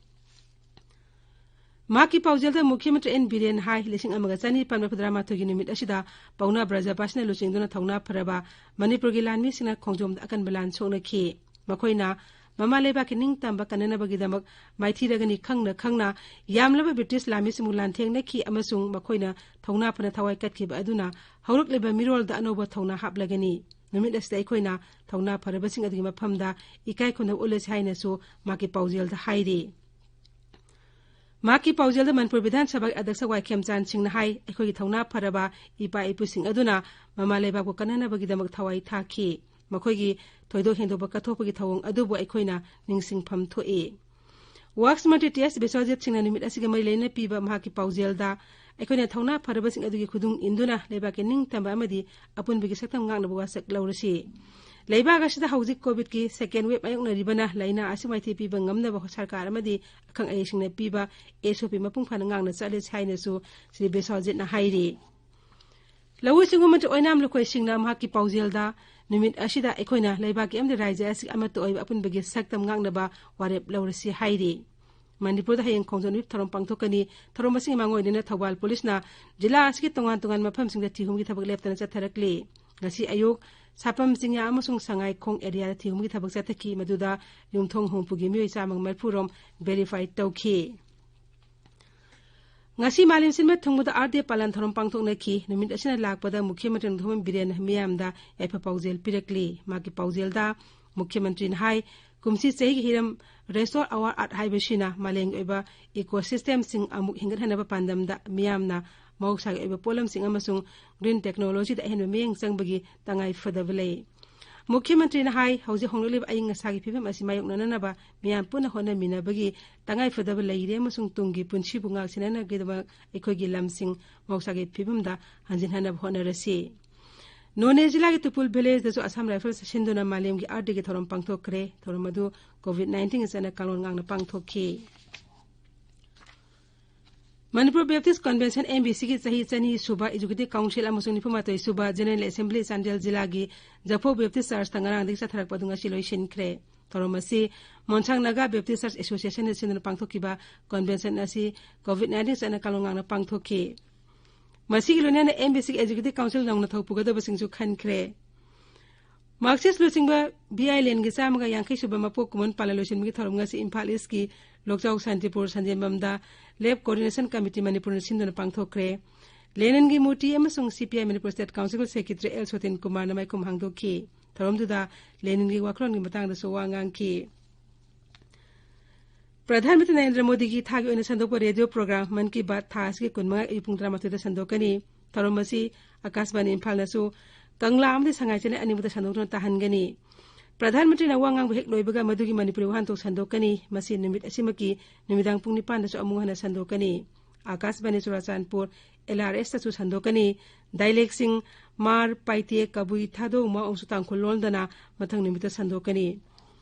ꯃꯍꯥꯛꯀꯤ ꯄꯥꯎꯖꯦꯜꯗ ꯃꯨꯈ꯭ꯌ ꯃꯟꯇ꯭ꯔꯤ ꯑꯦꯟ ꯕꯤꯔꯦꯟ ꯍꯥꯏ, ꯂꯤꯁꯤꯡ ꯑꯃꯒ ꯆꯅꯤꯄꯥꯟ ꯃꯔꯤꯐꯨ ꯇꯔꯥꯃꯥꯊꯣꯏꯒꯤ ꯅꯨꯃꯤꯠ ꯑꯁꯤꯗ ꯄꯥꯎꯅꯥ ꯕ꯭ꯔꯖꯕꯥꯁꯤꯅ ꯂꯨꯆꯤꯡꯗꯨꯅ ꯊꯧꯅꯥ ꯐꯔꯕ ꯃꯅꯤꯄꯨꯔꯒꯤ ꯂꯥꯟꯃꯤꯁꯤꯡꯅ ꯈꯣꯡꯖꯣꯝꯗ ꯑꯀꯟꯕ ꯂꯥꯟ ꯁꯣꯛꯅꯈꯤ꯫ ꯃꯈꯣꯏꯅ ꯃꯃꯥ ꯂꯩꯕꯥꯛꯀꯤ ꯅꯤꯡꯇꯝꯕ ꯀꯟꯅꯅꯕꯒꯤꯗꯃꯛ ꯃꯥꯏꯊꯤꯔꯒꯅꯤ ꯈꯪꯅ ꯈꯪꯅ ꯌꯥꯝꯂꯕ ꯕ꯭ꯔꯤꯇꯤꯁ ꯂꯥꯟꯃꯤꯁꯤꯡꯕꯨ ꯂꯥꯟꯊꯦꯡꯅꯈꯤ ꯑꯃꯁꯨꯡ ꯃꯈꯣꯏꯅ ꯊꯧꯅꯥ ꯐꯅ ꯊꯋꯥꯏ ꯀꯠꯈꯤꯕ ꯑꯗꯨꯅ ꯍꯧꯔꯛꯂꯤꯕ ꯃꯤꯔꯣꯜꯗ ꯑꯅꯧꯕ ꯊꯧꯅꯥ ꯍꯥꯞꯂꯒꯅꯤ꯫ ꯅꯨꯃꯤꯠ ꯑꯁꯤꯗ ꯑꯩꯈꯣꯏꯅ ꯊꯧꯅꯥ ꯐꯔꯕꯁꯤꯡ ꯑꯗꯨꯒꯤ ꯃꯐꯝꯗ ꯏꯀꯥꯏ ꯈꯨꯝꯅꯕ ꯎꯠꯂꯁꯤ ꯍꯥꯏꯅꯁꯨ ꯃꯍꯥꯛꯀꯤ ꯄꯥꯎꯖꯦꯜꯗ ꯍꯥꯏꯔꯤ꯫ ꯃꯍꯥꯛꯀꯤ ꯄꯥꯎꯖꯦꯜꯗ ꯃꯅꯤꯄꯨꯔ ꯕꯤꯙꯥꯟ ꯁꯚꯥꯒꯤ ꯑꯗ꯭ꯌꯛꯁ ꯋꯥꯏ ꯈꯦꯝꯆꯥꯟ ꯁꯤꯡꯅ ꯍꯥꯏ, ꯑꯩꯈꯣꯏꯒꯤ ꯊꯧꯅꯥ ꯐꯔꯕ ꯏꯄꯥ ꯏꯄꯨꯁꯤꯡ ꯑꯗꯨꯅ ꯃꯃꯥ ꯂꯩꯕꯥꯛꯄꯨ ꯀꯟꯅꯅꯕꯒꯤꯗꯃꯛ ꯊꯋꯥꯏ ꯊꯥꯈꯤ꯫ ꯃꯈꯣꯏꯒꯤ ꯊꯣꯏꯗꯣꯛ ꯍꯦꯟꯗꯣꯛꯄ ꯀꯠꯊꯣꯛꯄꯒꯤ ꯊꯧꯑꯣꯡ ꯑꯗꯨꯕꯨ ꯑꯩꯈꯣꯏꯅ ꯅꯤꯡꯁꯤꯡꯐꯝ ꯊꯣꯛꯏ꯫ ꯋꯥꯛꯁ ꯃꯟꯇ꯭ꯔꯤ ꯇꯤ ꯑꯦꯁ ꯕꯤꯁ꯭ꯋꯖꯤꯠ ꯁꯤꯡꯅ ꯅꯨꯃꯤꯠ ꯑꯁꯤꯒ ꯃꯔꯤ ꯂꯩꯅꯅ ꯄꯤꯕ ꯃꯍꯥꯛꯀꯤ ꯄꯥꯎꯖꯦꯜꯗ, ꯑꯩꯈꯣꯏꯅ ꯊꯧꯅꯥ ꯐꯔꯕꯁꯤꯡ ꯑꯗꯨꯒꯤ ꯈꯨꯗꯨꯡ ꯏꯟꯗꯨꯅ ꯂꯩꯕꯥꯛꯀꯤ ꯅꯤꯡꯇꯝꯕ ꯑꯃꯗꯤ ꯑꯄꯨꯟꯕꯒꯤ ꯁꯛꯇꯝ ꯉꯥꯛꯅꯕ ꯋꯥꯁꯛ ꯂꯧꯔꯁꯤ꯫ ꯂꯩꯕꯥꯛ ꯑꯁꯤꯗ ꯍꯧꯖꯤꯛ ꯀꯣꯚꯤꯗꯀꯤ ꯁꯦꯀꯦꯟ ꯋꯦꯕ ꯃꯥꯌꯣꯛꯅꯔꯤꯕꯅ ꯂꯥꯏꯅꯥ ꯑꯁꯤ ꯃꯥꯏꯊꯤꯕ ꯄꯤꯕ ꯉꯝꯅꯕ ꯁꯔꯀꯥꯔ ꯑꯃꯗꯤ ꯑꯈꯪ ꯑꯍꯩꯁꯤꯡꯅ ꯄꯤꯕ ꯑꯦꯁ ꯑꯣ ꯄꯤ ꯃꯄꯨꯡ ꯐꯥꯅ ꯉꯥꯛꯅ ꯆꯠꯂꯁꯤ ꯍꯥꯏꯅꯁꯨ ꯁ꯭ꯔꯤ ꯕꯤꯁ꯭ꯋꯖꯤꯠꯅ ꯍꯥꯏꯔꯤ꯫ ꯂꯧꯎ ꯁꯤꯡꯎ ꯃꯟꯇ꯭ꯔꯤ ꯑꯣꯏꯅꯥꯝ ꯂꯨꯈꯣꯏ ꯁꯤꯡꯅ ꯃꯍꯥꯛꯀꯤ ꯄꯥꯎꯖꯦꯜꯗ, ꯅꯨꯃꯤꯠ ꯑꯁꯤꯗ ꯑꯩꯈꯣꯏꯅ ꯂꯩꯕꯥꯛꯀꯤ ꯑꯃꯗꯤ ꯔꯥꯖ꯭ꯌ ꯑꯁꯤꯒꯤ ꯑꯃꯠꯇ ꯑꯣꯏꯕ ꯑꯄꯨꯟꯕꯒꯤ ꯁꯛꯇꯝ ꯉꯥꯛꯅꯕ ꯋꯥꯔꯦꯞ ꯂꯧꯔꯁꯤ ꯍꯥꯏꯔꯤ꯫ ꯃꯅꯤꯄꯨꯔꯗ ꯍꯌꯦꯡ ꯈꯣꯡꯖꯣꯝ ꯅꯨꯃꯤꯠ ꯊꯧꯔꯝ ꯄꯥꯡꯊꯣꯛꯀꯅꯤ꯫ ꯊꯧꯔꯝ ꯑꯁꯤꯒꯤ ꯃꯥꯡꯑꯣꯏꯅꯅ ꯊꯧꯕꯥꯜ ꯄꯨꯂꯤꯁꯅ ꯖꯤꯂꯥ ꯑꯁꯤꯒꯤ ꯇꯣꯉꯥꯟ ꯇꯣꯉꯥꯟꯕ ꯃꯐꯝꯁꯤꯡꯗ ꯊꯤꯍꯨꯝꯒꯤ ꯊꯕꯛ ꯂꯦꯞꯇꯅ ꯆꯠꯊꯔꯛꯂꯤ꯫ ꯉꯁꯤ ꯑꯌꯨꯛ ꯁꯥꯄꯝ ꯆꯤꯡꯌꯥ ꯑꯃꯁꯨꯡ ꯁꯉꯥꯏꯈꯣꯡ ꯑꯦꯔꯤꯌꯥꯗ ꯊꯤꯍꯨꯝꯒꯤ ꯊꯕꯛ ꯆꯠꯊꯈꯤ, ꯃꯗꯨꯗ ꯌꯨꯝꯊꯣꯡ ꯍꯨꯝꯐꯨꯒꯤ ꯃꯤꯑꯣꯏ ꯆꯥꯝꯃꯒ ꯃꯔꯤꯐꯨ ꯔꯣꯝ ꯚꯦꯔꯤꯐꯥꯏ ꯇꯧꯈꯤ꯫ ꯉꯁꯤ ꯃꯥꯂꯦꯝ ꯁꯤꯟꯕ ꯊꯨꯡꯕꯗ ꯑꯥꯔꯠ ꯗꯦ ꯄꯥꯂꯟ ꯊꯧꯔꯝ ꯄꯥꯡꯊꯣꯛꯅꯈꯤ꯫ ꯅꯨꯃꯤꯠ ꯑꯁꯤꯅ ꯂꯥꯛꯄꯗ ꯃꯨꯈ꯭ꯌ ꯃꯟꯇ꯭ꯔꯤ ꯅꯣꯡꯊꯣꯝꯕꯝ ꯕꯤꯔꯦꯟꯅ ꯃꯤꯌꯥꯝꯗ ꯌꯥꯏꯐ ꯄꯥꯎꯖꯦꯜ ꯄꯤꯔꯛꯂꯤ꯫ ꯃꯍꯥꯛꯀꯤ ꯄꯥꯎꯖꯦꯜꯗ ꯃꯨꯈ꯭ꯌ ꯃꯟꯇ꯭ꯔꯤꯅ ꯍꯥꯏ, ꯀꯨꯝꯁꯤ ꯆꯍꯤꯒꯤ ꯍꯤꯔꯝ Restore Our Earth ꯍꯥꯏꯕꯁꯤꯅ ꯃꯥꯂꯦꯝꯒꯤ ꯑꯣꯏꯕ ecosystemꯁꯤꯡ ꯑꯃꯨꯛ ꯍꯤꯡꯒꯠꯍꯟꯅꯕ ꯄꯥꯟꯗꯝꯗ ꯃꯤꯌꯥꯝꯅ ꯃꯍꯧꯁꯥꯒꯤ ꯑꯣꯏꯕ ꯄꯣꯠꯂꯝꯁꯤꯡ ꯑꯃꯁꯨꯡ green technologyꯗ ꯑꯍꯦꯟꯕ ꯃꯤꯠꯌꯦꯡ ꯆꯪꯕꯒꯤ ꯇꯉꯥꯏ ꯐꯗꯕ ꯂꯩ꯫ ꯃꯨꯈ꯭ꯌ ꯃꯟꯇ꯭ꯔꯤꯅ ꯍꯥꯏ, ꯍꯧꯖꯤꯛ ꯍꯣꯡꯂꯛꯂꯤꯕ ꯑꯏꯪ ꯑꯁꯥꯒꯤ ꯐꯤꯕꯝ ꯑꯁꯤ ꯃꯥꯌꯣꯛꯅꯅꯅꯕ ꯃꯤꯌꯥꯝ ꯄꯨꯟꯅ ꯍꯣꯠꯅꯃꯤꯟꯅꯕꯒꯤ ꯇꯉꯥꯏ ꯐꯗꯕ ꯂꯩꯔꯦ ꯑꯃꯁꯨꯡ ꯇꯨꯡꯒꯤ ꯄꯨꯟꯁꯤꯕꯨ ꯉꯥꯛꯁꯦꯟꯅꯅꯕꯒꯤꯗꯃꯛ ꯑꯩꯈꯣꯏꯒꯤ ꯂꯝꯁꯤꯡ ꯃꯍꯧꯁꯥꯒꯤ ꯐꯤꯕꯝꯗ ꯍꯟꯖꯤꯟꯍꯟꯅꯕ ꯍꯣꯠꯅꯔꯁꯤ꯫ ꯅꯣꯅꯦ ꯖꯤꯂꯥꯒꯤ ꯇꯨꯄꯨꯜ ꯚꯤꯂꯦꯖꯗꯁꯨ ꯑꯁꯥꯝ ꯔꯥꯏꯐꯜꯁ ꯁꯤꯟꯗꯨꯅ ꯃꯥꯂꯦꯝꯒꯤ Earth Dayꯒꯤ ꯊꯧꯔꯝ ꯄꯥꯡꯊꯣꯛꯈ꯭ꯔꯦ꯫ ꯊꯧꯔꯝ ꯑꯗꯨ COVID nineteenꯒꯤ ꯆꯠꯅ ꯀꯥꯡꯂꯣꯟ ꯉꯥꯛꯅ ꯄꯥꯡꯊꯣꯛꯈꯤ꯫ ꯃꯅꯤꯄꯨꯔ Baptist Convention, MBCꯒꯤ ꯆꯍꯤ ꯆꯅꯤ ꯁꯨꯕ Executive Council ꯑꯃꯁꯨꯡ ꯅꯤꯐꯨ ꯃꯥꯊꯣꯏ ꯁꯨꯕ General Assembly ꯆꯥꯟꯗꯦꯜ ꯖꯤꯂꯥꯒꯤ ꯖꯐꯧ Baptist Churchꯇ ꯉꯔꯥꯡꯗꯒꯤ ꯆꯠꯊꯔꯛꯄ ꯑꯗꯨ ꯉꯁꯤ ꯂꯣꯏꯁꯤꯟꯈ꯭ꯔꯦ꯫ ꯊꯧꯔꯝ ꯑꯁꯤ ꯃꯣꯟꯁꯥꯡ ꯅꯥꯒꯥ Baptist Church Associationꯅ ꯁꯤꯟꯗꯨꯅ ꯄꯥꯡꯊꯣꯛꯈꯤꯕ convention ꯑꯁꯤ COVID nineteen ꯆꯠꯅ ꯀꯥꯡꯂꯣꯟ ꯉꯥꯛꯅ ꯄꯥꯡꯊꯣꯛꯈꯤ꯫ ꯃꯁꯤꯒꯤ ꯂꯣꯏꯅꯅ MBCꯒꯤ Executive Council ꯅꯧꯅ ꯊꯧ ꯄꯨꯒꯗꯕꯁꯤꯡꯁꯨ ꯈꯟꯈ꯭ꯔꯦ꯫ Marxist ꯂꯨꯆꯤꯡꯕ ꯕꯤ ꯑꯥꯏ ꯂꯦꯟꯒꯤ ꯆꯥꯝꯃꯒ ꯌꯥꯡꯈꯩ ꯁꯨꯕ ꯃꯄꯣꯛ ꯀꯨꯝꯑꯣꯟ ꯄꯥꯂꯟ ꯂꯣꯏꯁꯤꯟꯕꯒꯤ ꯊꯧꯔꯝ ꯉꯁꯤ ꯏꯝꯐꯥꯜ ꯏꯁꯀꯤ ꯂꯣꯛꯆꯥꯎ ꯁꯥꯟꯇꯤꯄꯨꯔ ꯁꯟꯖꯦꯟꯕꯝꯗ Left Coordination Committee ꯃꯅꯤꯄꯨꯔꯅ ꯁꯤꯟꯗꯨꯅ ꯄꯥꯡꯊꯣꯛꯈ꯭ꯔꯦ꯫ ꯂꯦꯅꯤꯟꯒꯤ ꯃꯨꯔꯇꯤ ꯑꯃꯁꯨꯡ CPI ꯃꯅꯤꯄꯨꯔ State Councilꯒꯤ Secretary ꯑꯦꯜ ꯁꯣꯇꯤꯟ ꯀꯨꯃꯥꯔꯅ ꯃꯥꯏꯈꯨꯝ ꯍꯥꯡꯗꯣꯛꯈꯤ꯫ ꯊꯧꯔꯝꯗꯨꯗ ꯂꯦꯅꯤꯟꯒꯤ ꯋꯥꯈꯜꯂꯣꯟꯒꯤ ꯃꯇꯥꯡꯗꯁꯨ ꯋꯥ ꯉꯥꯡꯈꯤ꯫ ꯄ꯭ꯔꯙꯥꯟ ꯃꯟꯇ꯭ꯔꯤ ꯅꯔꯦꯟꯗ꯭ꯔ ꯃꯣꯗꯤꯒꯤ ꯊꯥꯒꯤ ꯑꯣꯏꯅ ꯁꯟꯗꯣꯛꯄ ꯔꯦꯗꯤꯑꯣ ꯄ꯭ꯔꯣꯒ꯭ꯔꯥꯝ ꯃꯟ ꯀꯤ ꯕꯥꯠ ꯊꯥ ꯑꯁꯤꯒꯤ ꯀꯨꯟꯃꯉꯥ ꯑꯌꯨꯛ ꯄꯨꯡ ꯇꯔꯥꯃꯥꯊꯣꯏꯗ ꯁꯟꯗꯣꯛꯀꯅꯤ꯫ ꯊꯧꯔꯝ ꯑꯁꯤ ꯑꯀꯥꯁꯕꯥꯅꯤ ꯏꯝꯐꯥꯜꯅꯁꯨ ꯀꯪꯂꯥ ꯑꯃꯗꯤ ꯁꯉꯥꯏ ꯆꯦꯅꯦꯜ ꯑꯅꯤꯃꯛꯇ ꯁꯟꯗꯣꯛꯇꯨꯅ ꯇꯥꯍꯟꯒꯅꯤ꯫ ꯄ꯭ꯔꯙꯥꯟ ꯃꯟꯇ꯭ꯔꯤꯅ ꯋꯥ ꯉꯥꯡꯕ ꯍꯦꯛ ꯂꯣꯏꯕꯒ ꯃꯗꯨꯒꯤ ꯃꯅꯤꯄꯨꯔꯤ ꯋꯥꯍꯟꯊꯣꯛ ꯁꯟꯗꯣꯛꯀꯅꯤ꯫ ꯃꯁꯤ ꯅꯨꯃꯤꯠ ꯑꯁꯤꯃꯛꯀꯤ ꯅꯨꯃꯤꯗꯥꯡ ꯄꯨꯡ ꯅꯤꯄꯥꯟꯗꯁꯨ ꯑꯃꯨꯛ ꯍꯟꯅ ꯁꯟꯗꯣꯛꯀꯅꯤ꯫ ꯑꯀꯥꯁꯕꯥꯅꯤ ꯆꯨꯔꯥꯆꯥꯟꯄꯨꯔ, LRSꯇꯁꯨ ꯁꯟꯗꯣꯛꯀꯅꯤ꯫ Dialectꯁꯤꯡ ꯃꯥꯔ, ꯄꯥꯏꯇꯦ, ꯀꯕꯨꯏ, ꯊꯥꯗꯣ, ꯃꯥꯎ ꯑꯃꯁꯨꯡ ꯇꯥꯡꯈꯨꯜ ꯂꯣꯟꯗꯅ ꯃꯊꯪ ꯅꯨꯃꯤꯠꯇ ꯁꯟꯗꯣꯛꯀꯅꯤ꯫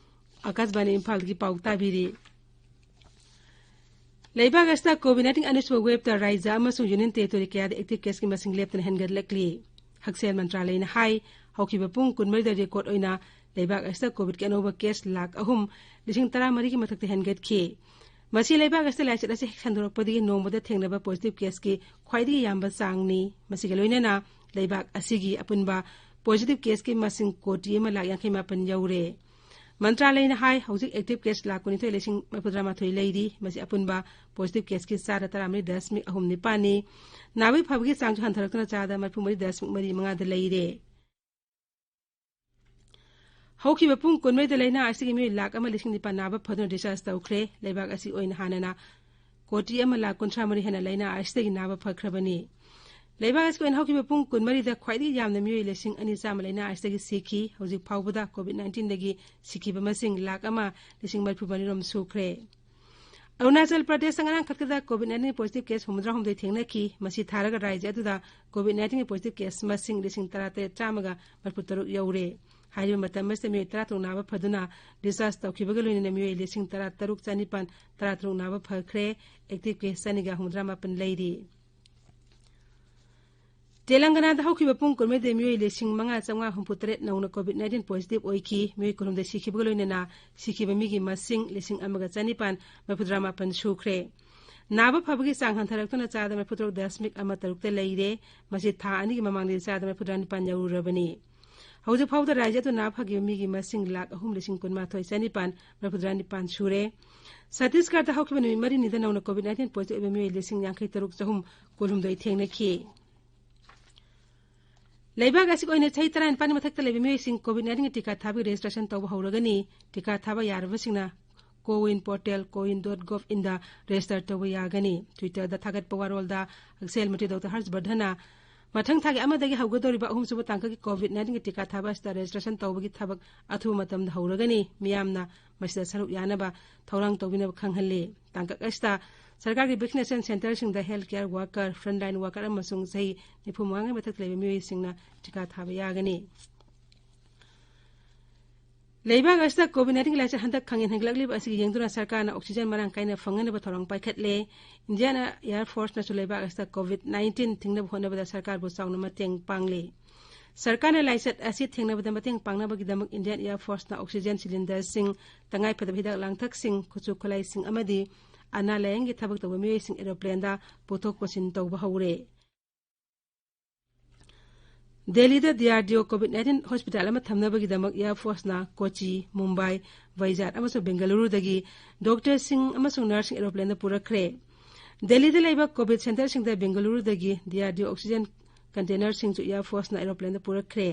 ꯑꯀꯥꯁꯕꯥꯅꯤ ꯏꯝꯐꯥꯜꯗꯒꯤ ꯄꯥꯎ ꯇꯥꯕꯤꯔꯤ꯫ ꯂꯩꯕꯥꯛ ꯑꯁꯤꯗ COVID nineteen ꯑꯅꯤꯁꯨꯕ waveꯇ ꯔꯥꯖ꯭ꯌ ꯑꯃꯁꯨꯡ Union Territory ꯀꯌꯥꯗ active caseꯀꯤ ꯃꯁꯤꯡ ꯂꯦꯞꯇꯅ ꯍꯦꯟꯒꯠꯂꯛꯂꯤ꯫ ꯍꯛꯁꯦꯜ ꯃꯟꯇ꯭ꯔꯥꯂꯌꯅ ꯍꯥꯏ, ꯍꯧꯈꯤꯕ ꯄꯨꯡ ꯀꯨꯟꯃꯔꯤꯗ record ꯑꯣꯏꯅ ꯂꯩꯕꯥꯛ ꯑꯁꯤꯗ COVIDꯀꯤ ꯑꯅꯧꯕ case ꯂꯥꯈ ꯑꯍꯨꯝ ꯂꯤꯁꯤꯡ ꯇꯔꯥꯃꯔꯤꯒꯤ ꯃꯊꯛꯇ ꯍꯦꯟꯒꯠꯈꯤ꯫ ꯃꯁꯤ ꯂꯩꯕꯥꯛ ꯑꯁꯤꯗ ꯂꯥꯏꯆꯠ ꯑꯁꯤ ꯍꯦꯛ ꯁꯟꯗꯣꯔꯛꯄꯗꯒꯤ ꯅꯣꯡꯃꯗ ꯊꯦꯡꯅꯕ positive caseꯀꯤ ꯈ꯭ꯋꯥꯏꯗꯒꯤ ꯌꯥꯝꯕ ꯆꯥꯡꯅꯤ꯫ ꯃꯁꯤꯒ ꯂꯣꯏꯅꯅ ꯂꯩꯕꯥꯛ ꯑꯁꯤꯒꯤ ꯑꯄꯨꯟꯕ positive caseꯀꯤ ꯃꯁꯤꯡ ꯀꯣꯇꯤ ꯑꯃ ꯂꯥꯈ ꯌꯥꯡꯈꯩ ꯃꯥꯄꯟ ꯌꯧꯔꯦ꯫ ꯃꯟꯇ꯭ꯔꯥꯂꯌꯅ ꯍꯥꯏ, ꯍꯧꯖꯤꯛ active case ꯂꯥꯈ ꯀꯨꯟꯅꯤꯊꯣꯏ ꯂꯤꯁꯤꯡ ꯃꯔꯤꯐꯨꯇꯔꯥ ꯃꯥꯊꯣꯏ ꯂꯩꯔꯤ꯫ ꯃꯁꯤ ꯑꯄꯨꯟꯕ positive caseꯀꯤ ꯆꯥꯗ ꯇꯔꯥꯃꯔꯤ ꯗꯁꯃꯤꯛ ꯑꯍꯨꯝ ꯅꯤꯄꯥꯟꯅꯤ꯫ ꯅꯥꯕꯩ ꯐꯕꯒꯤ ꯆꯥꯡꯁꯨ ꯍꯟꯊꯔꯛꯇꯨꯅ ꯆꯥꯗ ꯃꯔꯤꯐꯨꯃꯔꯤ ꯗꯁꯃꯤꯛ ꯃꯔꯤ ꯃꯉꯥꯗ ꯂꯩꯔꯦ꯫ ꯍꯧꯈꯤꯕ ꯄꯨꯡ ꯀꯨꯟꯃꯔꯤꯗ ꯂꯥꯏꯅꯥ ꯑꯁꯤꯒꯤ ꯃꯤꯑꯣꯏ ꯂꯥꯈ ꯑꯃ ꯂꯤꯁꯤꯡ ꯅꯤꯄꯥꯟ ꯅꯥꯕ ꯐꯗꯨꯅ discharge ꯇꯧꯈ꯭ꯔꯦ꯫ ꯂꯩꯕꯥꯛ ꯑꯁꯤ ꯑꯣꯏꯅ ꯍꯥꯟꯅꯅ ꯀꯣꯇꯤ ꯑꯃ ꯂꯥꯈ ꯀꯨꯟꯊ꯭ꯔꯥ ꯃꯔꯤ ꯍꯦꯟꯅ ꯂꯥꯏꯅꯥ ꯑꯁꯤꯗꯒꯤ ꯅꯥꯕ ꯐꯈ꯭ꯔꯕꯅꯤ꯫ ꯂꯩꯕꯥꯛ ꯑꯁꯤꯒꯤ ꯑꯣꯏꯅ ꯍꯧꯈꯤꯕ ꯄꯨꯡ ꯀꯨꯟꯃꯔꯤꯗ ꯈ꯭ꯋꯥꯏꯗꯒꯤ ꯌꯥꯝꯅ ꯃꯤꯑꯣꯏ ꯂꯤꯁꯤꯡ ꯑꯅꯤ ꯆꯥꯝꯃ ꯂꯥꯏꯅꯥ ꯑꯁꯤꯗꯒꯤ ꯁꯤꯈꯤ꯫ ꯍꯧꯖꯤꯛ ꯐꯥꯎꯕꯗ COVID nineteenꯗꯒꯤ ꯁꯤꯈꯤꯕ ꯃꯁꯤꯡ ꯂꯥꯈ ꯑꯃ ꯂꯤꯁꯤꯡ ꯃꯔꯤꯐꯨ ꯃꯔꯤꯔꯣꯝ ꯁꯨꯈ꯭ꯔꯦ꯫ ꯑꯔꯨꯅꯥꯆꯜ ꯄ꯭ꯔꯗꯦꯁꯇ ꯉꯔꯥꯡ ꯈꯛꯇꯗ COVID nineteen positive case ꯍꯨꯝꯐꯨꯇꯔꯥꯍꯨꯝꯗꯣꯏ ꯊꯦꯡꯅꯈꯤ꯫ ꯃꯁꯤ ꯊꯥꯔꯒ ꯔꯥꯖ꯭ꯌ ꯑꯗꯨꯗ COVID nineteen positive case ꯃꯁꯤꯡ ꯂꯤꯁꯤꯡ ꯇꯔꯥꯇꯔꯦꯠ ꯆꯥꯝꯃꯒ ꯃꯔꯤꯐꯨꯇꯔꯨꯛ ꯌꯧꯔꯦ꯫ ꯍꯥꯏꯔꯤꯕ ꯃꯇꯝ ꯑꯁꯤꯗ ꯃꯤꯑꯣꯏ ꯇꯔꯥꯇꯔꯨꯛ ꯅꯥꯕ ꯐꯗꯨꯅ discharge ꯇꯧꯈꯤꯕꯒ ꯂꯣꯏꯅꯅ ꯃꯤꯑꯣꯏ ꯂꯤꯁꯤꯡ ꯇꯔꯥꯇꯔꯨꯛ ꯆꯥꯅꯤꯄꯥꯟ ꯇꯔꯥꯇꯔꯨꯛ ꯅꯥꯕ ꯐꯈ꯭ꯔꯦ꯫ Active case ꯆꯅꯤꯒ ꯍꯨꯝꯐꯨꯇꯔꯥꯃꯥꯄꯟ ꯂꯩꯔꯤ꯫ ꯇꯦꯂꯪꯒꯅꯥꯗ ꯍꯧꯈꯤꯕ ꯄꯨꯡ ꯀꯨꯟꯃꯔꯤꯗ ꯃꯤꯑꯣꯏ ꯂꯤꯁꯤꯡ ꯃꯉꯥ ꯆꯥꯝꯃꯉꯥ ꯍꯨꯝꯐꯨꯇꯔꯦꯠ ꯅꯧꯅ COVID nineteen positive ꯑꯣꯏꯈꯤ꯫ ꯃꯤꯑꯣꯏ ꯀꯨꯟꯍꯨꯝꯗꯣꯏ ꯁꯤꯈꯤꯕꯒ ꯂꯣꯏꯅꯅ ꯁꯤꯈꯤꯕ ꯃꯤꯒꯤ ꯃꯁꯤꯡ ꯂꯤꯁꯤꯡ ꯑꯃꯒ ꯆꯅꯤꯄꯥꯟ ꯃꯔꯤꯐꯨꯇꯔꯥꯃꯥꯄꯟ ꯁꯨꯈ꯭ꯔꯦ꯫ ꯅꯥꯕ ꯐꯕꯒꯤ ꯆꯥꯡ ꯍꯟꯊꯔꯛꯇꯨꯅ ꯆꯥꯗ ꯃꯔꯤꯐꯨꯇꯔꯨꯛ ꯗꯁꯃꯤꯛ ꯑꯃ ꯇꯔꯨꯛꯇ ꯂꯩꯔꯦ꯫ ꯃꯁꯤ ꯊꯥ ꯑꯅꯤꯒꯤ ꯃꯃꯥꯡꯗꯗꯤ ꯆꯥꯗ ꯃꯔꯤꯐꯨꯇꯔꯥꯅꯤꯄꯥꯟ ꯌꯧꯔꯨꯔꯕꯅꯤ꯫ ꯍꯧꯖꯤꯛ ꯐꯥꯎꯕꯗ ꯔꯥꯖ꯭ꯌ ꯑꯗꯨ ꯅꯥꯕ ꯐꯈꯤꯕ ꯃꯤꯒꯤ ꯃꯁꯤꯡ ꯂꯥꯈ ꯑꯍꯨꯝ ꯂꯤꯁꯤꯡ ꯀꯨꯟꯃꯥꯊꯣꯏ ꯆꯥꯅꯤꯄꯥꯟ ꯃꯔꯤꯐꯨꯇꯔꯥꯅꯤꯄꯥꯟ ꯁꯨꯔꯦ꯫ ꯁꯠꯇꯤꯁꯒꯔꯗ ꯍꯧꯈꯤꯕ ꯅꯨꯃꯤꯠ ꯃꯔꯤꯅꯤꯗ ꯅꯧꯅ COVID nineteen positive ꯑꯣꯏꯕ ꯃꯤꯑꯣꯏ ꯂꯤꯁꯤꯡ ꯌꯥꯡꯈꯩ ꯇꯔꯨꯛ ꯆꯍꯨꯝ ꯀꯨꯟꯍꯨꯝꯗꯣꯏ ꯊꯦꯡꯅꯈꯤ꯫ ꯂꯩꯕꯥꯛ ꯑꯁꯤꯒꯤ ꯑꯣꯏꯅ ꯆꯍꯤ ꯇꯔꯥꯅꯤꯄꯥꯟꯒꯤ ꯃꯊꯛꯇ ꯂꯩꯕ ꯃꯤꯑꯣꯏꯁꯤꯡ COVID nineteenꯒꯤ ꯇꯤꯀꯥ ꯊꯥꯕꯒꯤ registration ꯇꯧꯕ ꯍꯧꯔꯒꯅꯤ꯫ ꯇꯤꯀꯥ ꯊꯥꯕ ꯌꯥꯔꯕꯁꯤꯡꯅ CoWIN portal, cowin dot gov inꯗ register ꯇꯧꯕ ꯌꯥꯒꯅꯤ꯫ Twitterꯗ ꯊꯥꯒꯠꯄ ꯋꯥꯔꯣꯜꯗ ꯍꯛꯁꯦꯜ ꯃꯟꯇ꯭ꯔꯤ ꯗꯣꯛꯇꯔ ꯍꯔꯁ ꯕꯔꯙꯟꯅ ꯃꯊꯪ ꯊꯥꯒꯤ ꯑꯃꯗꯒꯤ ꯍꯧꯒꯗꯧꯔꯤꯕ ꯑꯍꯨꯝꯁꯨꯕ ꯇꯥꯡꯀꯛꯀꯤ COVID nineteenꯒꯤ ꯇꯤꯀꯥ ꯊꯥꯕ ꯑꯁꯤꯗ registration ꯇꯧꯕꯒꯤ ꯊꯕꯛ ꯑꯊꯨꯕ ꯃꯇꯝꯗ ꯍꯧꯔꯒꯅꯤ꯫ ꯃꯤꯌꯥꯝꯅ ꯃꯁꯤꯗ ꯁꯔꯨꯛ ꯌꯥꯅꯕ ꯊꯧꯔꯥꯡ ꯇꯧꯕꯤꯅꯕ ꯈꯪꯍꯜꯂꯤ꯫ ꯇꯥꯡꯀꯛ ꯑꯁꯤꯗ ꯁꯔꯀꯥꯔꯒꯤ vaccination centreꯁꯤꯡꯗ health care worker, frontline worker ꯑꯃꯁꯨꯡ ꯆꯍꯤ ꯅꯤꯐꯨ ꯃꯉꯥꯒꯤ ꯃꯊꯛꯇ ꯂꯩꯕ ꯃꯤꯑꯣꯏꯁꯤꯡꯅ ꯇꯤꯀꯥ ꯊꯥꯕ ꯌꯥꯒꯅꯤ꯫ ꯂꯩꯕꯥꯛ ꯑꯁꯤꯗ COVID nineteenꯒꯤ ꯂꯥꯏꯆꯠ ꯍꯟꯗꯛ ꯈꯪꯍꯦꯟ ꯍꯦꯟꯒꯠꯂꯛꯂꯤꯕ ꯑꯁꯤꯒꯤ ꯌꯦꯡꯗꯨꯅ ꯁꯔꯀꯥꯔꯅ oxygen ꯃꯔꯥꯡ ꯀꯥꯏꯅ ꯐꯪꯅꯅꯕ ꯊꯧꯔꯥꯡ ꯄꯥꯏꯈꯠꯂꯦ꯫ Indian Air Forceꯅꯁꯨ ꯂꯩꯕꯥꯛ ꯑꯁꯤꯗ COVID nineteen ꯊꯤꯡꯅꯕ ꯍꯣꯠꯅꯕꯗ ꯁꯔꯀꯥꯔꯕꯨ ꯆꯥꯎꯅ ꯃꯇꯦꯡ ꯄꯥꯡꯂꯤ꯫ ꯁꯔꯀꯥꯔꯅ ꯂꯥꯏꯆꯠ ꯑꯁꯤ ꯊꯦꯡꯅꯕꯗ ꯃꯇꯦꯡ ꯄꯥꯡꯅꯕꯒꯤꯗꯃꯛ Indian Air Forceꯅ oxygen cylinderꯁꯤꯡ, ꯇꯉꯥꯏꯐꯗꯕ ꯍꯤꯗꯥꯛ ꯂꯥꯡꯊꯛꯁꯤꯡ, ꯈꯨꯠꯁꯨ ꯈꯨꯠꯂꯥꯏꯁꯤꯡ ꯑꯃꯗꯤ ꯑꯅꯥ ꯂꯥꯌꯦꯡꯒꯤ ꯊꯕꯛ ꯇꯧꯕ ꯃꯤꯑꯣꯏꯁꯤꯡ aeroplaneꯗ ꯄꯨꯊꯣꯛ ꯄꯨꯁꯤꯟ ꯇꯧꯕ ꯍꯧꯔꯦ꯫ ꯗꯦꯜꯂꯤꯗ DRDO COVID nineteen hospital ꯑꯃ ꯊꯝꯅꯕꯒꯤꯗꯃꯛ Air Forceꯅ ꯀꯣꯆꯤ, ꯃꯨꯝꯕꯥꯏ, ꯕꯩꯖꯥꯠ ꯑꯃꯁꯨꯡ ꯕꯦꯡꯒꯂꯨꯔꯨꯗꯒꯤ doctorꯁꯤꯡ ꯑꯃꯁꯨꯡ nurseꯁꯤꯡ aeroplaneꯗ ꯄꯨꯔꯛꯈ꯭ꯔꯦ꯫ ꯗꯦꯜꯂꯤꯗ ꯂꯩꯕ COVID centreꯁꯤꯡꯗ ꯕꯦꯡꯒꯂꯨꯔꯨꯗꯒꯤ DRDO oxygen containerꯁꯤꯡꯁꯨ Air Forceꯅ aeroplaneꯗ ꯄꯨꯔꯛꯈ꯭ꯔꯦ꯫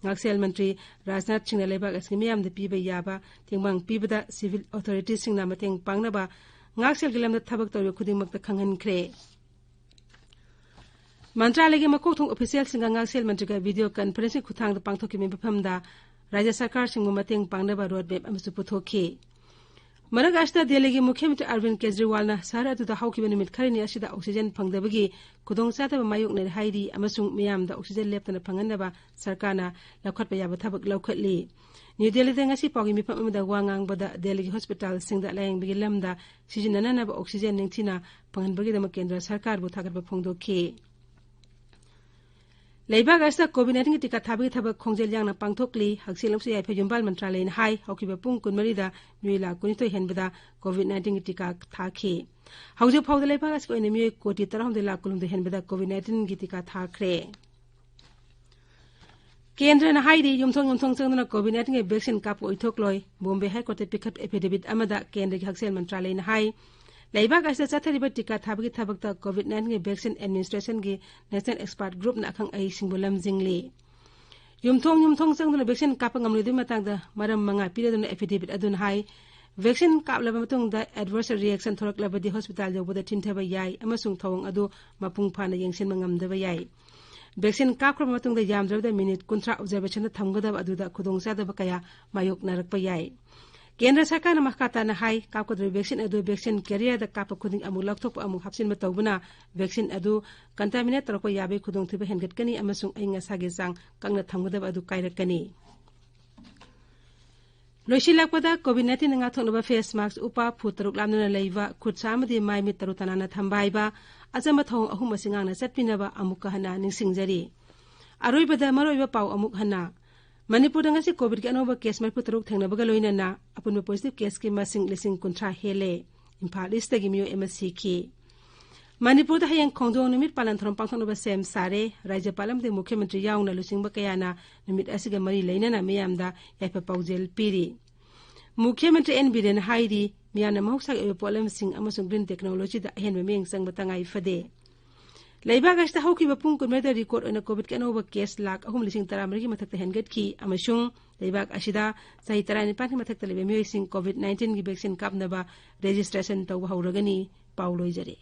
ꯉꯥꯛꯁꯦꯜ ꯃꯟꯇ꯭ꯔꯤ ꯔꯥꯖꯅꯥꯊ ꯁꯤꯡꯅ ꯂꯩꯕꯥꯛ ꯑꯁꯤꯒꯤ ꯃꯤꯌꯥꯝꯗ ꯄꯤꯕ ꯌꯥꯕ ꯇꯦꯡꯕꯥꯡ ꯄꯤꯕꯗ civil authorityꯁꯤꯡꯅ ꯃꯇꯦꯡ ꯄꯥꯡꯅꯕ ꯉꯥꯛꯁꯦꯜꯒꯤ ꯂꯝꯗ ꯊꯕꯛ ꯇꯧꯔꯤꯕ ꯈꯨꯗꯤꯡꯃꯛꯇ ꯈꯪꯍꯟꯈ꯭ꯔꯦ꯫ ꯃꯟꯇ꯭ꯔꯥꯂꯌꯒꯤ ꯃꯀꯣꯛ ꯊꯣꯡ officialꯁꯤꯡꯒ ꯉꯥꯛꯁꯦꯜ ꯃꯟꯇ꯭ꯔꯤꯒ video conferenceꯀꯤ ꯈꯨꯠꯊꯥꯡꯗ ꯄꯥꯡꯊꯣꯛꯈꯤꯕ ꯃꯤꯐꯝꯗ ꯔꯥꯖ꯭ꯌ ꯁꯔꯀꯥꯔꯁꯤꯡꯕꯨ ꯃꯇꯦꯡ ꯄꯥꯡꯅꯕ road map ꯑꯃꯁꯨ ꯄꯨꯊꯣꯛꯈꯤ꯫ ꯃꯔꯛ ꯑꯁꯤꯗ ꯗꯦꯜꯂꯤꯒꯤ ꯃꯨꯈ꯭ꯌ ꯃꯟꯇ꯭ꯔꯤ ꯑꯔꯕꯤꯟ ꯀꯦꯖ꯭ꯔꯤꯋꯥꯜꯅ ꯁꯍꯔ ꯑꯗꯨꯗ ꯍꯧꯈꯤꯕ ꯅꯨꯃꯤꯠ ꯈꯔꯅꯤ ꯑꯁꯤꯗ oxygen ꯐꯪꯗꯕꯒꯤ ꯈꯨꯗꯣꯡꯆꯥꯗꯕ ꯃꯥꯌꯣꯛꯅꯔꯤ ꯍꯥꯏꯔꯤ ꯑꯃꯁꯨꯡ ꯃꯤꯌꯥꯝꯗ oxygen ꯂꯦꯞꯇꯅ ꯐꯪꯍꯟꯅꯕ ꯁꯔꯀꯥꯔꯅ ꯂꯧꯈꯠꯄ ꯌꯥꯕ ꯊꯕꯛ ꯂꯧꯈꯠꯂꯤ꯫ ꯅ꯭ꯌꯨ ꯗꯦꯜꯂꯤꯗ ꯉꯁꯤ ꯄꯥꯎꯒꯤ ꯃꯤꯐꯝ ꯑꯃꯗ ꯋꯥ ꯉꯥꯡꯕꯗ ꯗꯦꯜꯂꯤꯒꯤ hospitalꯁꯤꯡꯗ ꯂꯥꯌꯦꯡꯕꯒꯤ ꯂꯝꯗ ꯁꯤꯖꯤꯟꯅꯅꯅꯕ oxygen ꯅꯤꯡꯊꯤꯅ ꯐꯪꯍꯟꯕꯒꯤꯗꯃꯛ ꯀꯦꯟꯗ꯭ꯔ ꯁꯔꯀꯥꯔꯕꯨ ꯊꯥꯒꯠꯄ ꯐꯣꯡꯗꯣꯛꯈꯤ꯫ ꯂꯩꯕꯥꯛ ꯑꯁꯤꯗ COVID nineteenꯒꯤ ꯇꯤꯀꯥ ꯊꯥꯕꯒꯤ ꯊꯕꯛ ꯈꯣꯡꯖꯦꯜ ꯌꯥꯡꯅ ꯄꯥꯡꯊꯣꯛꯂꯤ꯫ ꯍꯛꯁꯦꯜ ꯑꯃꯁꯨꯡ ꯌꯥꯏꯐ ꯌꯨꯝꯕꯥꯜ ꯃꯟꯇ꯭ꯔꯥꯂꯌꯅ ꯍꯥꯏ, ꯍꯧꯈꯤꯕ ꯄꯨꯡ ꯀꯨꯟꯃꯔꯤꯗ ꯃꯤꯑꯣꯏ ꯂꯥꯈ ꯀꯨꯟꯅꯤꯊꯣꯏ ꯍꯦꯟꯕꯗ COVID nineteenꯒꯤ ꯇꯤꯀꯥ ꯊꯥꯈꯤ꯫ ꯍꯧꯖꯤꯛ ꯐꯥꯎꯕꯗ ꯂꯩꯕꯥꯛ ꯑꯁꯤꯒꯤ ꯑꯣꯏꯅ ꯃꯤꯑꯣꯏ ꯀꯣꯇꯤ ꯇꯔꯥꯍꯨꯝꯗꯣꯏ ꯂꯥꯈ ꯀꯨꯟꯍꯨꯝꯗꯣꯏ ꯍꯦꯟꯕꯗ COVID nineteenꯒꯤ ꯇꯤꯀꯥ ꯊꯥꯈ꯭ꯔꯦ꯫ ꯀꯦꯟꯗ꯭ꯔꯅ ꯍꯥꯏꯔꯤ, ꯌꯨꯝꯊꯣꯡ ꯌꯨꯝꯊꯣꯡ ꯆꯪꯗꯨꯅ COVID nineteenꯒꯤ vaccine ꯀꯥꯞꯄ ꯑꯣꯏꯊꯣꯛꯂꯣꯏ꯫ ꯕꯣꯝꯕꯦ High Courtꯇ ꯄꯤꯈꯠꯄ affidavit ꯑꯃꯗ ꯀꯦꯟꯗ꯭ꯔꯒꯤ ꯍꯛꯁꯦꯜ ꯃꯟꯇ꯭ꯔꯥꯂꯌꯅ ꯍꯥꯏ, ꯂꯩꯕꯥꯛ ꯑꯁꯤꯗ ꯆꯠꯊꯔꯤꯕ ꯇꯤꯀꯥ ꯊꯥꯕꯒꯤ ꯊꯕꯛꯇ COVID nineteenꯒꯤ vaccine administrationꯒꯤ National Expert Groupꯅ ꯑꯈꯪ ꯑꯍꯩꯁꯤꯡꯕꯨ ꯂꯝꯖꯤꯡꯂꯤ꯫ ꯌꯨꯝꯊꯣꯡ ꯌꯨꯝꯊꯣꯡ ꯆꯪꯗꯨꯅ vaccine ꯀꯥꯞꯄ ꯉꯝꯂꯣꯏꯗꯕꯒꯤ ꯃꯇꯥꯡꯗ ꯃꯔꯝ ꯃꯉꯥ ꯄꯤꯔꯗꯨꯅ affidavit ꯑꯗꯨꯅ ꯍꯥꯏ, vaccine ꯀꯥꯞꯂꯕ ꯃꯇꯨꯡꯗ adverse reaction ꯊꯣꯔꯛꯂꯕꯗꯤ hospital ꯌꯧꯕꯗ ꯊꯤꯟꯊꯕ ꯌꯥꯏ ꯑꯃꯁꯨꯡ ꯊꯧꯑꯣꯡ ꯑꯗꯨ ꯃꯄꯨꯡ ꯐꯥꯅ ꯌꯦꯡꯁꯤꯟꯕ ꯉꯝꯗꯕ ꯌꯥꯏ꯫ Vaccine ꯀꯥꯞꯈ꯭ꯔꯕ ꯃꯇꯨꯡꯗ ꯌꯥꯝꯗ꯭ꯔꯕꯗ minute ꯀꯨꯟꯊ꯭ꯔꯥ observationꯗ ꯊꯝꯒꯗꯕ ꯑꯗꯨꯗ ꯈꯨꯗꯣꯡꯆꯥꯗꯕ ꯀꯌꯥ ꯃꯥꯌꯣꯛꯅꯔꯛꯄ ꯌꯥꯏ꯫ ꯀꯦꯟꯗ꯭ꯔ ꯁꯔꯀꯥꯔꯅ ꯃꯈꯥ ꯇꯥꯅ ꯍꯥꯏ, ꯀꯥꯞꯀꯗꯧꯔꯤꯕ vaccine ꯑꯗꯨ vaccine carrierꯗ ꯀꯥꯞꯄ ꯈꯨꯗꯤꯡ ꯑꯃꯨꯛ ꯂꯧꯊꯣꯛꯄ ꯑꯃꯨꯛ ꯍꯥꯞꯆꯤꯟꯕ ꯇꯧꯕꯅ vaccine ꯑꯗꯨ contaminate ꯇꯧꯔꯛꯄ ꯌꯥꯕꯒꯤ ꯈꯨꯗꯣꯡꯊꯤꯕ ꯍꯦꯟꯒꯠꯀꯅꯤ ꯑꯃꯁꯨꯡ ꯑꯏꯪ ꯑꯁꯥꯒꯤ ꯆꯥꯡ ꯀꯪꯅ ꯊꯝꯒꯗꯕ ꯑꯗꯨ ꯀꯥꯏꯔꯛꯀꯅꯤ꯫ ꯂꯣꯏꯁꯤꯜꯂꯛꯄꯗ, COVID nineteenꯅ ꯉꯥꯛꯊꯣꯛꯅꯕ face mask ꯎꯞꯄ, ꯐꯨꯠ ꯇꯔꯨꯛ ꯂꯥꯞꯅꯅ ꯂꯩꯕ, ꯈꯨꯠ ꯁꯥ ꯑꯃꯗꯤ ꯃꯥꯏ ꯃꯤꯠ ꯇꯔꯨ ꯇꯅꯥꯟꯅ ꯊꯝꯕ ꯍꯥꯏꯕ ꯑꯆꯝꯕ ꯊꯧꯑꯣꯡ ꯑꯍꯨꯝ ꯑꯁꯤ ꯉꯥꯛꯅ ꯆꯠꯄꯤꯅꯕ ꯑꯃꯨꯛꯀ ꯍꯟꯅ ꯅꯤꯡꯁꯤꯡꯖꯔꯤ꯫ ꯑꯔꯣꯏꯕꯗ ꯃꯔꯨꯑꯣꯏꯕ ꯄꯥꯎ ꯑꯃꯨꯛ ꯍꯟꯅ꯫ ꯃꯅꯤꯄꯨꯔꯗ ꯉꯁꯤ COVIDꯀꯤ ꯑꯅꯧꯕ case ꯃꯔꯤꯐꯨ ꯇꯔꯨꯛ ꯊꯦꯡꯅꯕꯒ ꯂꯣꯏꯅꯅ ꯑꯄꯨꯟꯕ positive caseꯀꯤ ꯃꯁꯤꯡ ꯂꯤꯁꯤꯡ ꯀꯨꯟꯊ꯭ꯔꯥ ꯍꯦꯜꯂꯦ꯫ ꯏꯝꯐꯥꯜ Eastꯇꯒꯤ ꯃꯤꯑꯣꯏ ꯑꯃ ꯁꯤꯈꯤ꯫ ꯃꯅꯤꯄꯨꯔꯗ ꯍꯌꯦꯡ ꯈꯣꯡꯖꯣꯝ ꯅꯨꯃꯤꯠ ꯄꯥꯂꯟ ꯊꯧꯔꯝ ꯄꯥꯡꯊꯣꯛꯅꯕ ꯁꯦꯝ ꯁꯥꯔꯦ꯫ ꯔꯥꯖ꯭ꯌꯄꯥꯜ ꯑꯃꯗꯤ ꯃꯨꯈ꯭ꯌ ꯃꯟꯇ꯭ꯔꯤ ꯌꯥꯎꯅ ꯂꯨꯆꯤꯡꯕ ꯀꯌꯥꯅ ꯅꯨꯃꯤꯠ ꯑꯁꯤꯒ ꯃꯔꯤ ꯂꯩꯅꯅ ꯃꯤꯌꯥꯝꯗ ꯌꯥꯏꯐ ꯄꯥꯎꯖꯦꯜ ꯄꯤꯔꯤ꯫ ꯃꯨꯈ꯭ꯌ ꯃꯟꯇ꯭ꯔꯤ ꯑꯦꯟ ꯕꯤꯔꯦꯟꯅ ꯍꯥꯏꯔꯤ, ꯃꯤꯌꯥꯝꯅ ꯃꯍꯧꯁꯥꯒꯤ ꯑꯣꯏꯕ ꯄꯣꯠꯂꯝꯁꯤꯡ ꯑꯃꯁꯨꯡ green technologyꯗ ꯑꯍꯦꯟꯕ ꯃꯤꯠꯌꯦꯡ ꯆꯪꯕ ꯇꯉꯥꯏ ꯐꯗꯦ꯫ ꯂꯩꯕꯥꯛ ꯑꯁꯤꯗ ꯍꯧꯈꯤꯕ ꯄꯨꯡ ꯀꯨꯟꯃꯔꯤꯗ ꯔꯦꯀꯣꯔꯗ ꯑꯣꯏꯅ ꯀꯣꯚꯤꯗꯀꯤ ꯑꯅꯧꯕ ꯀꯦꯁ ꯂꯥꯈ ꯑꯍꯨꯝ ꯂꯤꯁꯤꯡ ꯇꯔꯥꯃꯔꯤꯒꯤ ꯃꯊꯛꯇ ꯍꯦꯟꯒꯠꯈꯤ ꯑꯃꯁꯨꯡ ꯂꯩꯕꯥꯛ ꯑꯁꯤꯗ ꯆꯍꯤ ꯇꯔꯥꯅꯤꯄꯥꯟꯒꯤ ꯃꯊꯛꯇ ꯂꯩꯕ ꯃꯤꯑꯣꯏꯁꯤꯡ ꯀꯣꯚꯤꯗ ꯅꯥꯏꯟꯇꯤꯟꯒꯤ ꯚꯦꯛꯁꯤꯟ ꯀꯥꯞꯅꯕ ꯔꯦꯖꯤꯁꯇ꯭ꯔꯦꯁꯟ ꯇꯧꯕ ꯍꯧꯔꯒꯅꯤ꯫ ꯄꯥꯎ ꯂꯣꯏꯖꯔꯦ꯫